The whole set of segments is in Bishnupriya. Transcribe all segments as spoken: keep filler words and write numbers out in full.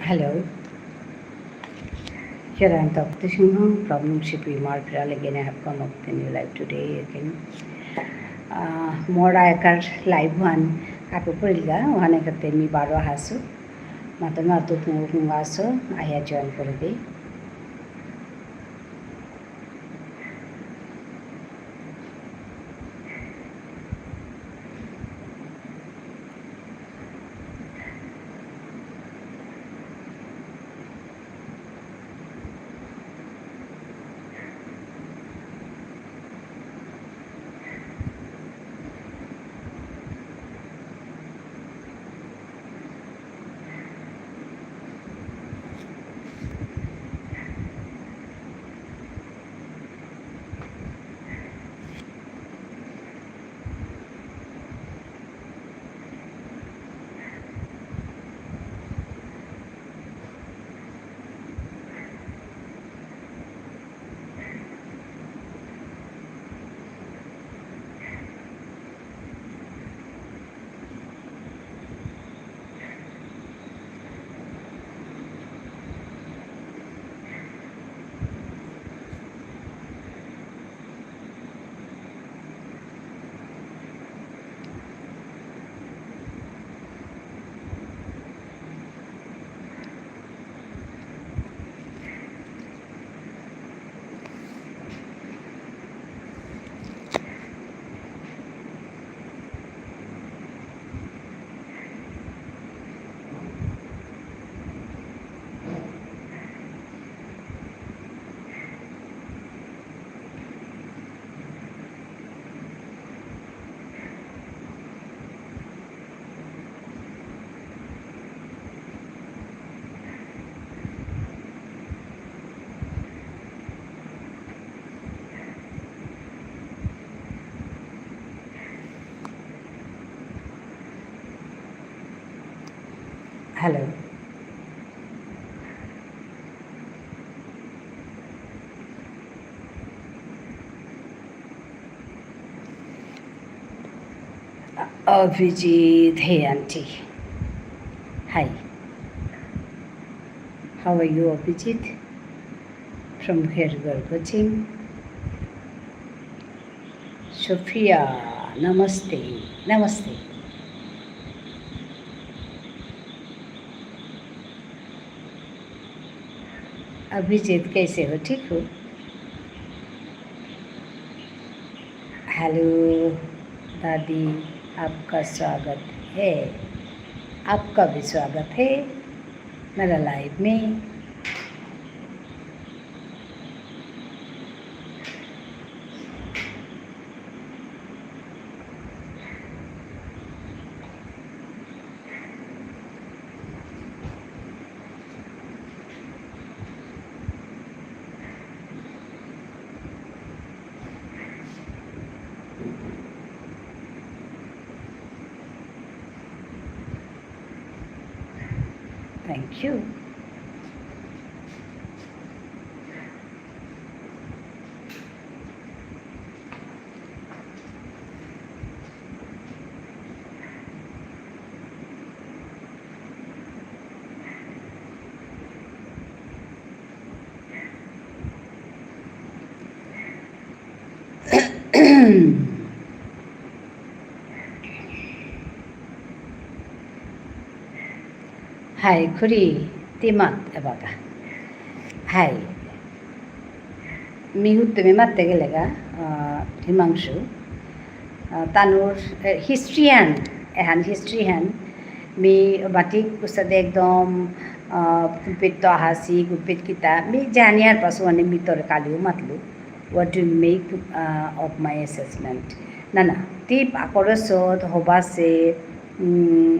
Hello. Here I am Tapti Singha from Nungshipi Marpirale. Again, I have come up with a new live today again. Uh, মোর আগেকার live হান আপু পড়িলগা, ওহানে করতে মি বারো হাসু। মাতো না তো কুঙ কুঙ আসো, আয়া join করে দেই। Hello. Abhijit, hey aunty. Hi. How are you, Abhijit? From where you are watching? Sophia, namaste. Namaste. Abhijit, कैसे हो? ठीक हो? हेलो दादी, आपका स्वागत है। आपका भी स्वागत है मेरा लाइव में। Thank you. হাই, খুড়ি, তি মাত এবাকা। হাই। মি হুত্তে মি মাততে গেলেগা, আহ, হিমাংশু। আহ, তানুর, এ, history হান, এহান history হান। মি বাটিক উসাদে একদম, আহ, কুলপিত আহাসি, কুলপিত কিতা। মি জানিয়ার পাসু মানে মি তোর কালিও মাতলু। What do you make, uh, of my assessment? না, না, তি পাকরসত, হবাসে, উম,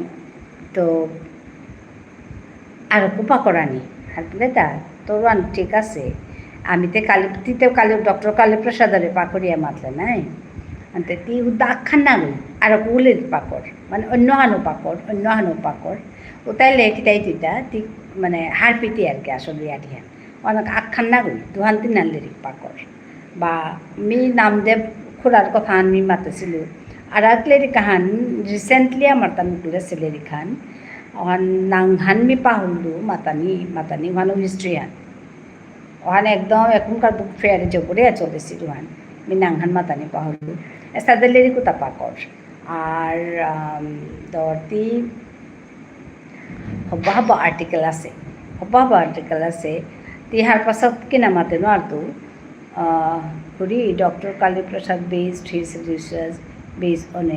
তো আরকু পাকরানি। হারপিলে তা, তোর ওয়ান ঠিক আছে। আমি তে কালি, তি তে কালি, ডক্টর কালীপ্রসাদরে পাকরিয়া মাতলে নাই। আনতে তি উদ্দা আখান না গই, আরকু উলে পাকর। মানে অন্য হানো পাকর, অন্য হানো পাকর। ও তাইলে কিতাই তিতা, তি মানে হারপিতি আর কি আসলে ইয়ারিহান। অনেক আখান না গই, দুহান তিনহান লেরিক পাকর। বা মি নামদেব খুড়ার কথা আমি মাতেছিলু। আর এক লেরিক হান, recently আমার তা মুকুলে সে লেরিক হান। ওহান নাঙহান মি পাহুরলু, মাতানি, মাতানি ওহানর history হান। ওহান একদম এখনকার book fair এ জবরে চলেসে ওহান। মি নাঙহান মাতানি পাহুরলু। এসাদে লেরিক উতা পাকর। আর, আম, দরতি হবা হবা article আসে। হবা হবা article আসে। তি হারপাসত কিনা মাতে নুয়ারতু, আহ, খুরি, Doctor Kali Prasad based his research based on a,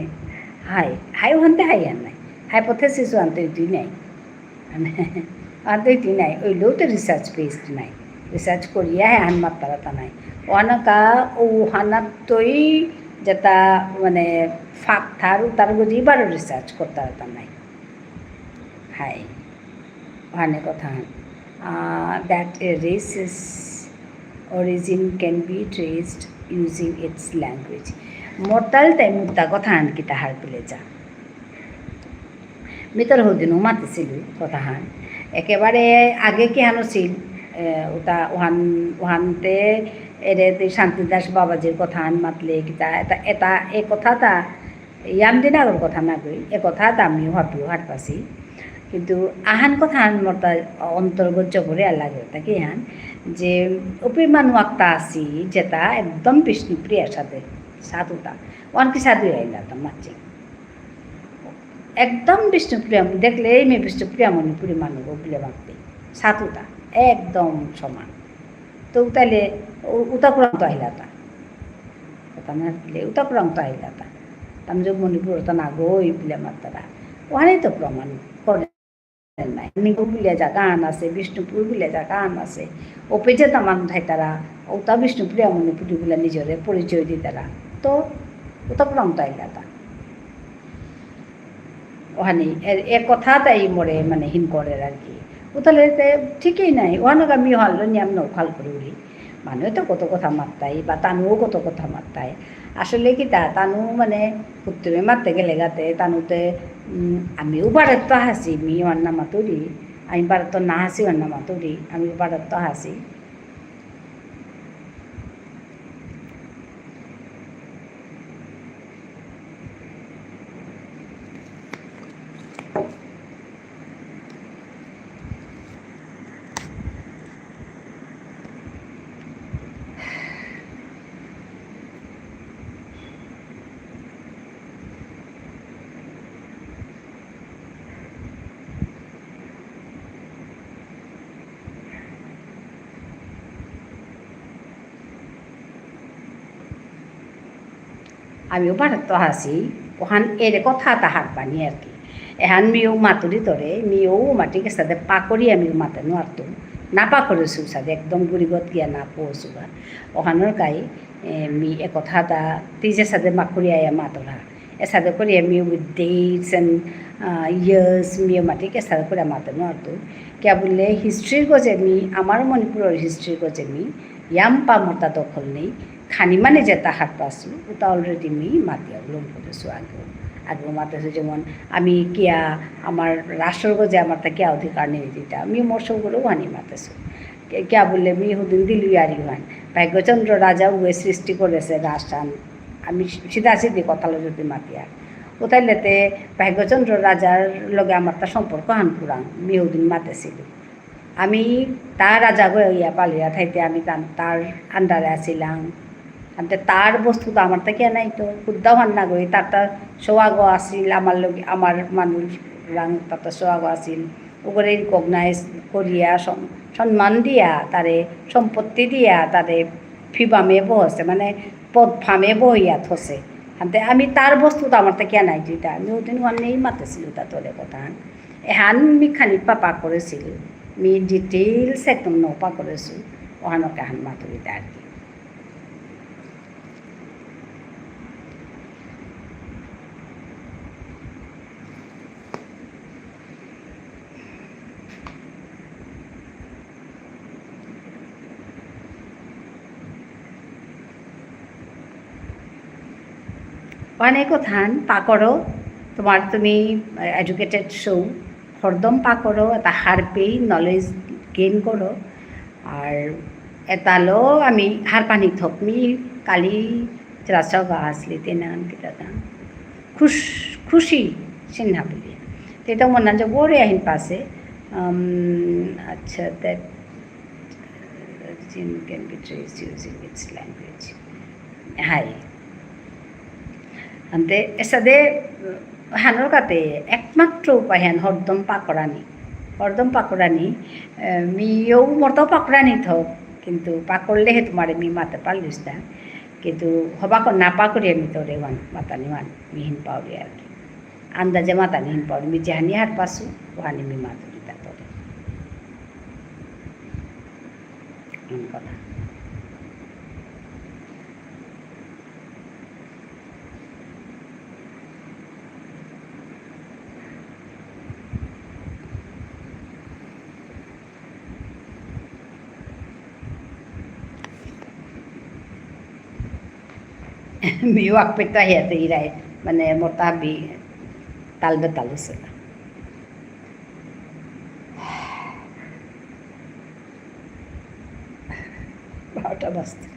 হাই, হাই ওহানতে হাই আর নাই। Hypothesis ওহানতে ইতু নাই। ওহানতে ইতু নাই। ওইলেও তো research based নাই। Research করিয়া হে হান মাত্তারা তা নাই। ওহানাকা, ওহানাত্তই যেটা, মানে, ফাক থার, উতার গজি বারো research করতারা তা নাই। হাই। ওহানে কথা হান। আহ, that a race's origin can be traced using its language. মোরতাল তাই মুদ্দা কথা হান কিতা হারপিলে যা। মি তো হদিনও মাতিসিলু কথা হান। একেবারে আগে কিহান আসিল, এ, উতা ওহান, ওহানতে এরে তে শান্তিদাস বাবাজির কথা হান মাতলে কিতা, এটা, এটা, এ কথাটা ইয়াম দিন আগর কথা না কই, এ কথা তা আমিও হাবিও হারপাসি। কিন্তু আহান কথা হান মোরতা অন্তর্গত জবরে আর লাগে, তা কিহান, যে উপি মানু আকতা আসি, যেটা একদম বিষ্ণুপ্রিয়ার সাদে, সাধুতা। ওহান কিসাদে আইলা তা মাতছি। একদম বিষ্ণুপ্রিয়া, দেখলে এই মেয়ে বিষ্ণুপ্রিয়া মণিপুরী মানু বুলে মাততে। সাধুতা, একদম সমান। তো তাইলে উ-, উতা কুরাংত আহিলা তা। কথা না দিলে উতা কুরাংত আহিলা তা। তাম যে মণিপুরত না গই বুলে মাত্তারা। ওহানে তো প্রমাণ করে নাই। নিগো বুলে জাগা আন আসে, বিষ্ণুপুর বুলে জাগা আন আসে। ওপে যে তামান থাইতারা, উতা বিষ্ণুপ্রিয়া মণিপুরী বুলে নিজরে পরিচয় দিতারা। তো উতা কুরাংত আহিলা তা। ওহানি, এ, এ কথা তাই মোরে মানে হিন করের আর কি। ও তাহলে তে ঠিকই নাই, ওহানক আমি হারলো নিয়াম নৌখাল করুরি। মানু তো কত কথা মাত্তাই, বা তানুও কত কথা মাত্তাই। আসলে কিতা, তানু মানে উত্তরে মাততে গেলে গাতে, তানুতে, উম, আমিও বারত তো হাসি, মি ওহান না মাতুরি, আমি বারত তো না হাসি ওহান না মাতুরি, আমি বারত তো হাসি। আমিও বারত তো হাসি, ওহান এরে কথা তা হারপানি আর কি। এহান মিও মাতুরি তরে, মিও মাটিক এসাদে পাকরি আমিও মাতে নুয়ারতু। না পাকরেসু সাদে একদম গুড়িগত গিয়া না পৌসুগা। ওহানর কাই, এ, মি এ কথা তা তিজে সাদে মাকুরি আয়া মাতরা। এসাদে করিয়া মি with dates and, ah, years মি মাটিক এসাদে করিয়া মাতে নুয়ারতু। কিয়া বুললে history গজে মি, আমার মণিপুরর history গজে মি, ইয়াম পা মোরতা দখল নেই। খানি মানে যেতা হারপাসু, উতা already মি মাতিয়া উলম করেসু আগেও। আগেও মাতেসু যেমন আমি কিয়া আমার রাষ্ট্রর গজে আমার তা কিয়া অধিকার নেই দিতা। মি মোর সৌগরে ওহানি মাতেসু। কে-, কিয়া বুললে মি হুদিন দিলু ইয়ারি ওহান। ভাগ্যচন্দ্র রাজা উয়ে সৃষ্টি করেসে রাষ্ট্রহান। আমি সিধা সিধি কথালো যদি মাতিয়া। উতাইলেতে ভাগ্যচন্দ্র রাজার লগে আমার তা সম্পর্ক হান পুরাং, মি হুদিন মাতেসিলু। আমি তা রাজা গয়া পালিয়া থাইতে আমি তান-, তার under এ আসিলাম। আনতে তার বস্তু তো আমার তা কিয়া নাই তো, হুদ্দা হান না গই, তার তা সোয়াগ আসিল, আমার লগে, আমার মানু রাং তার তা সোয়াগ আসিল। ওগরে recognize করিয়া, সম-, সম্মান দিয়া, তারে সম্পত্তি দিয়া, তারে ফিবামে বহসে, মানে পদ ফামে বহিয়া থসে। আনতে আমি তার বস্তু তো আমার তা কিয়া নাই তো ইতা, আমি ওদিন ওহান নেই মাতেসিলু তা তোরে কথা। এহান মি খানি পা পাকরেসিলু, মি details একদম ন পাকরেসু, ওহানকে হান মাতুরি তা আর কি। অনেক কথান পাকরো, তোমার তুমি, আহ, educated সৌ, হরদম পাকরো, এতা হারপেই knowledge gain করো। আর এতালো আমি হারপানি থক মি কালি ত্রাসগা আসলি তেনান কিতাতা। খুশ-, খুশি সিনহা বুলিয়া। তেতা মনাঞ্জ বরে আহিন পাসে। Um, আচ্ছা, that gene can be traced using its language. হাই। আনতে এসাদে, আহ, হানর কাতে একমাত্র উপায় হান হরদম পাকরানি। হরদম পাকরানি, আহ, মিয়ৌ মরতাও পাকরানি থক, কিন্তু পাকরলে হে তোমারে মি মাতে পারলিস না। কিন্তু হবা কর না পাকরিয়া মি তোরে ওয়ান, মাতানি ওয়ান, মিহিন পাউরি আর কি। আন্দাজে মাতানি হিন পাউরি, মি যেহানি হারপাসু, ওহানি মি মাতুরি তা তোরে। এমন কথা। মি ওয়াক পেতা হিয়াতে ইরাই, মানে, মোর তা বি তাল বেতাল হসেলা। বারোটা বাজতে।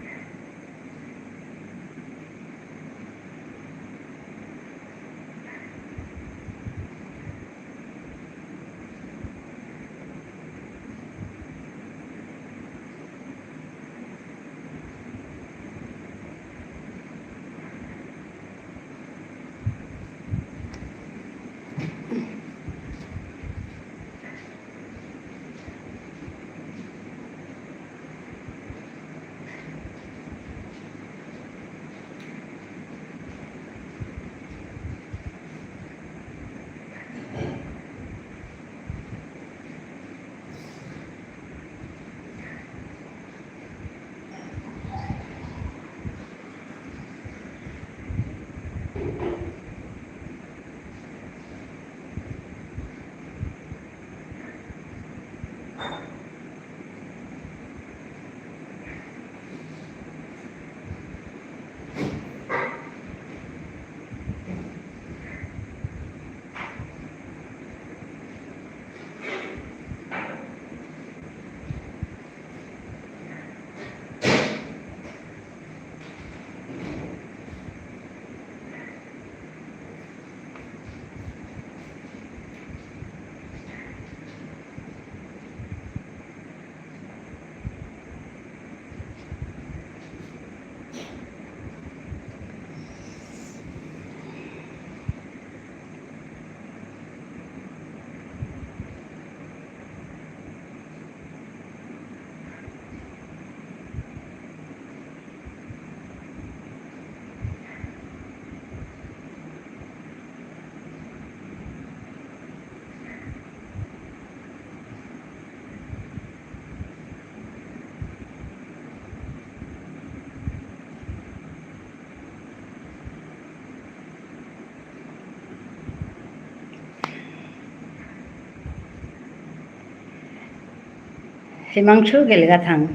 হিমাংশু গেলগা থাং।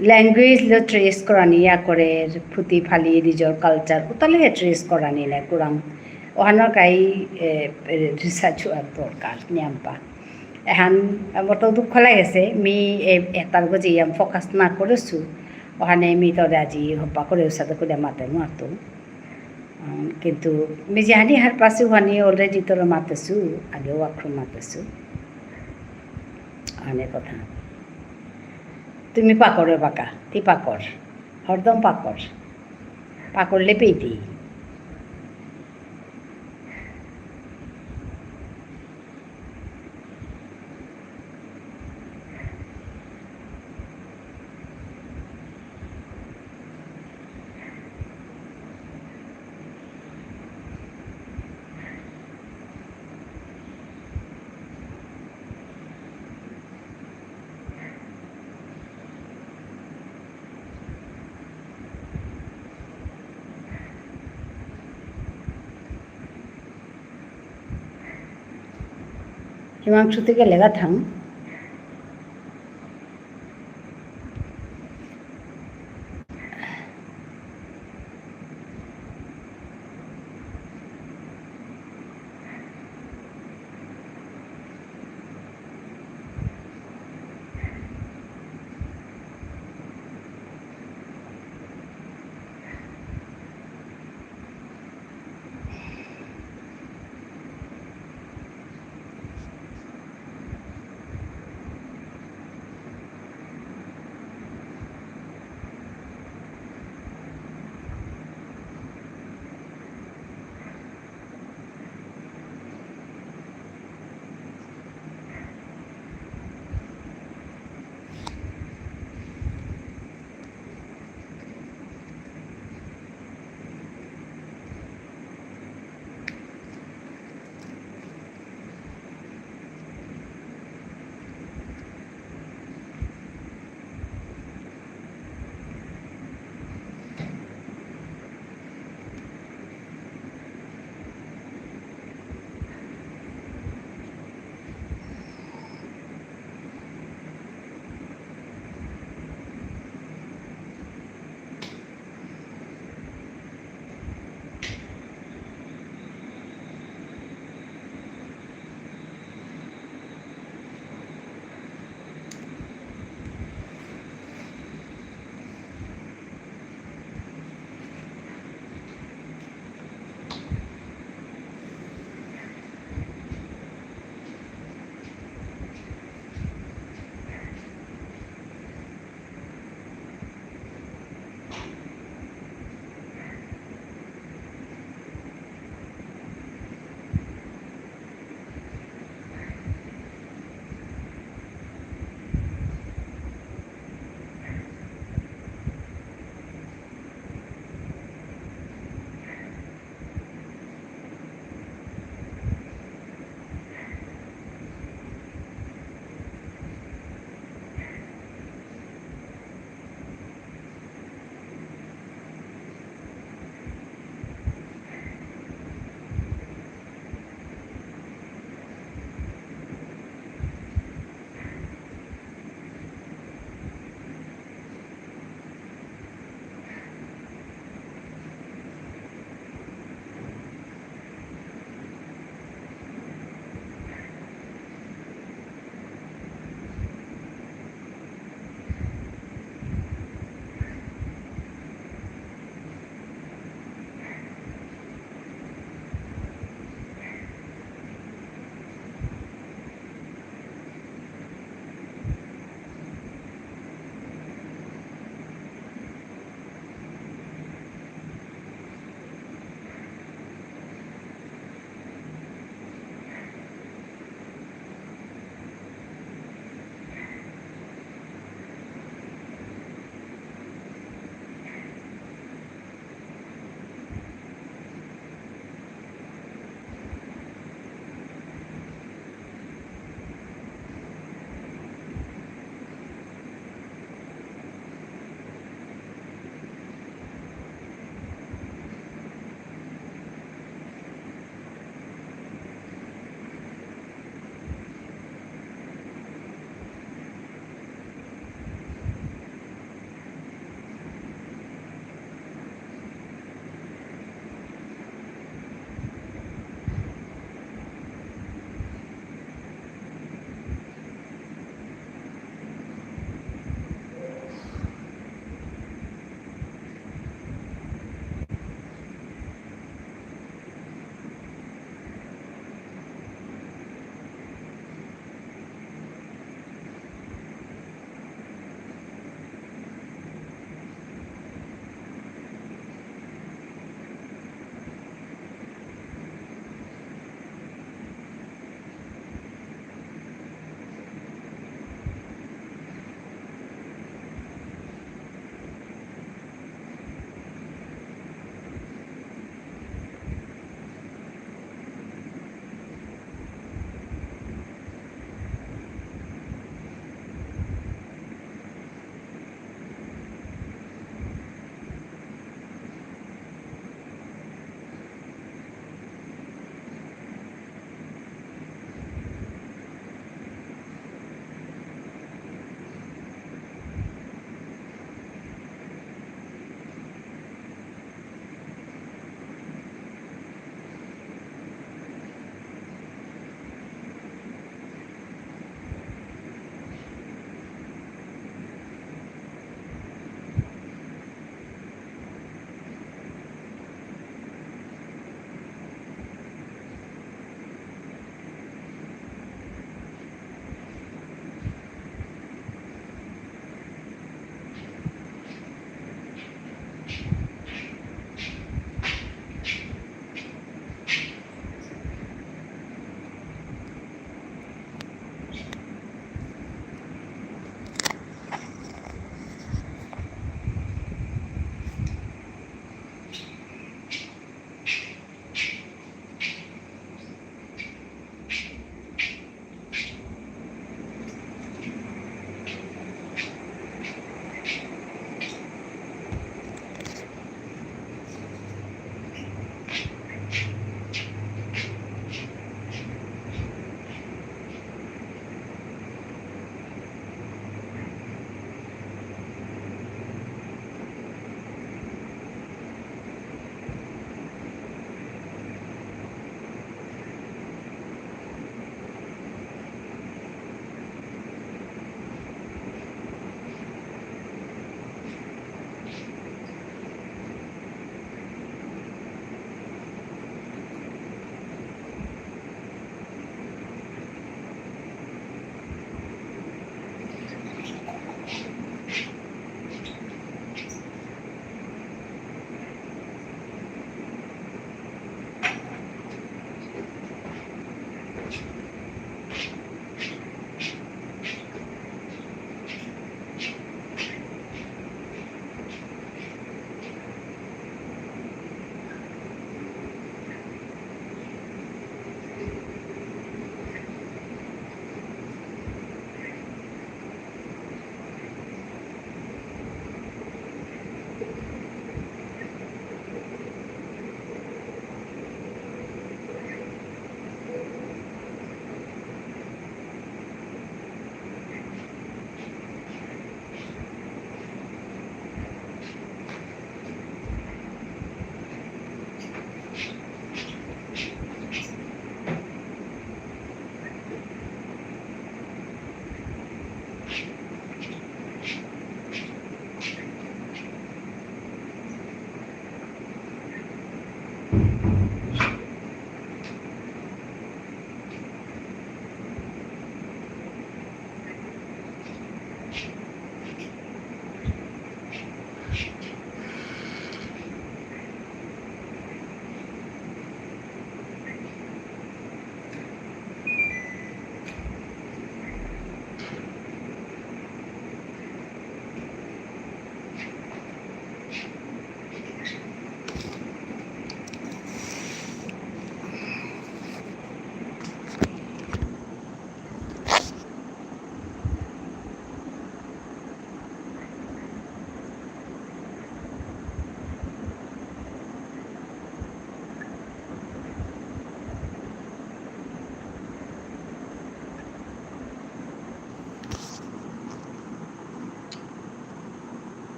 Language লো trace করানি ইয়া করে, ফুতি ফালি নিজর culture, উতালে হে trace করানি নে কুরাং। ওহানর কাই, এ, এ, research হওয়ার দরকার, নিয়াম্পা। এহান, আমার তো দুঃখ লাগেছে, মি এ, এতার গজে ইয়াম focus না করেছু, ওহানে মি তোরে আজি হব্বা করে উসাদে করে মাতে মারতো। উম, কিন্তু মি যেহানি হারপাসু হানি already তোরে মাতেছু, আগে ওয়াক্রু মাতেছু। আনে কথা। তুমি পাকরে বাকা, তি পাকর। হরদম পাকর। পাকরলে পেইতেই। হিমাংশুতে গেলেগা থাং।